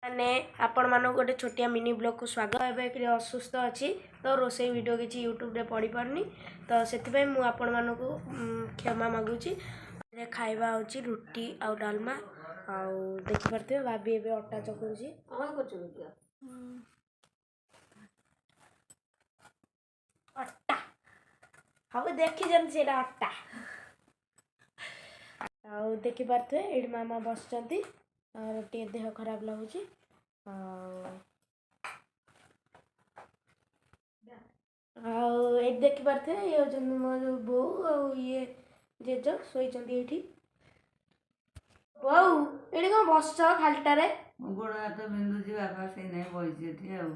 ମାନେ ଆପଣମାନଙ୍କୁ ଗୋଟେ ଛୋଟିଆ ମିନି ବ୍ଲଗ୍କୁ ସ୍ୱାଗତ। ଏବେ ଟିକେ ଅସୁସ୍ଥ ଅଛି ତ ରୋଷେଇ ଭିଡ଼ିଓ କିଛି ୟୁଟ୍ୟୁବରେ ପଡ଼ିପାରୁନି, ତ ସେଥିପାଇଁ ମୁଁ ଆପଣମାନଙ୍କୁ କ୍ଷମା ମାଗୁଛି। ଖାଇବା ହେଉଛି ରୁଟି ଆଉ ଡାଲମା। ଆଉ ଦେଖିପାରୁଥିବେ, ଭାବି ଏବେ ଅଟା ଚକୁଡ଼ୁଛି। କଣ କରୁଛୁ ଭିଡ଼ିଓ? ଅଟା ସବୁ ଦେଖିଛନ୍ତି, ସେଇଟା ଅଟା। ଆଉ ଦେଖିପାରୁଥିବେ, ଏଇଠି ମାମା ବସିଛନ୍ତି, ଆଉ ଟିକେ ଦେହ ଖରାପ ଲାଗୁଛି। ଆଉ ଏଇଠି ଦେଖିପାରୁଥିବେ, ଇଏ ହେଉଛନ୍ତି ମୋ ଯୋଉ ବୋଉ ଆଉ ଇଏ ଜେଜ, ଶୋଇଛନ୍ତି ଏଇଠି। ବୋଉ, ଏଇଠି କ'ଣ ବସିଛ ଖାଲିଟାରେ? ମୋ ଗୋଡ଼ ହାତ ବିନ୍ଧୁଛି ବାପା, ସେଇ ନାଇଁ ବଇଛି ଏଠି। ଆଉ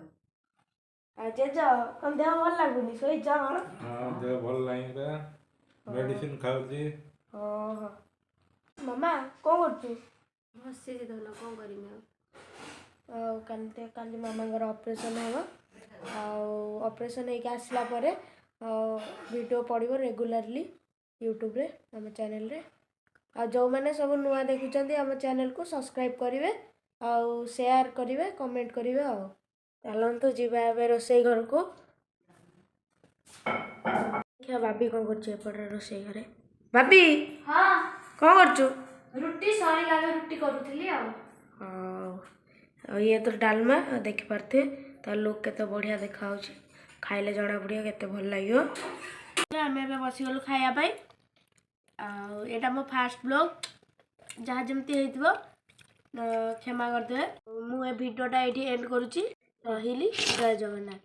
ଆଉ ଜେଜ, କ'ଣ ଦେହ ଭଲ ଲାଗୁନି, ଶୋଇଛ କ'ଣ? ହଁ, ଦେହ ଭଲ ନାହିଁ ପା, ମେଡିସିନ ଖାଉଛି। ଓହୋ। ମାମା, କ'ଣ କରୁଛୁ? ବସିଛି ଧନ, କ'ଣ କରିମି ଆଉ? ଆଉ କାଲି ମାମାଙ୍କର ଅପରେସନ୍ ହେବ। ଆଉ ଅପରେସନ୍ ହେଇକି ଆସିଲା ପରେ ଭିଡ଼ିଓ ପଡ଼ିବ ରେଗୁଲାରଲି ୟୁଟ୍ୟୁବରେ, ଆମ ଚ୍ୟାନେଲରେ। ଆଉ ଯେଉଁମାନେ ସବୁ ନୂଆ ଦେଖୁଛନ୍ତି, ଆମ ଚ୍ୟାନେଲକୁ ସବସ୍କ୍ରାଇବ୍ କରିବେ ଆଉ ସେୟାର କରିବେ, କମେଣ୍ଟ କରିବେ। ଆଉ ଚାଲନ୍ତୁ ଯିବା ଏବେ ରୋଷେଇ ଘରକୁ। ଦେଖିବା ବାବି କ'ଣ କରୁଛି ଏପଟରେ ରୋଷେଇ ଘରେ। ବାବି! ହଁ। କ'ଣ କରୁଛୁ? ରୁଟି ସରିଲା, ଏବେ ରୁଟି କରୁଥିଲି ଆଉ। ହଉ। ଆଉ ଇଏ ତ ଡାଲମା, ଆଉ ଦେଖିପାରୁଥିବେ ତା ଲୁକ୍ କେତେ ବଢ଼ିଆ ଦେଖାହେଉଛି। ଖାଇଲେ ଜଣା ପଡ଼ିବ କେତେ ଭଲ ଲାଗିବ। ଆମେ ଏବେ ବସିଗଲୁ ଖାଇବା ପାଇଁ। ଆଉ ଏଇଟା ମୋ ଫାଷ୍ଟ ବ୍ଲଗ୍, ଯାହା ଯେମିତି ହେଇଥିବ କ୍ଷମା କରିଦେବେ। ମୁଁ ଏ ଭିଡ଼ିଓଟା ଏଇଠି ଏଣ୍ଡ କରୁଛି। ରହିଲି, ଜୟ ଜଗନ୍ନାଥ।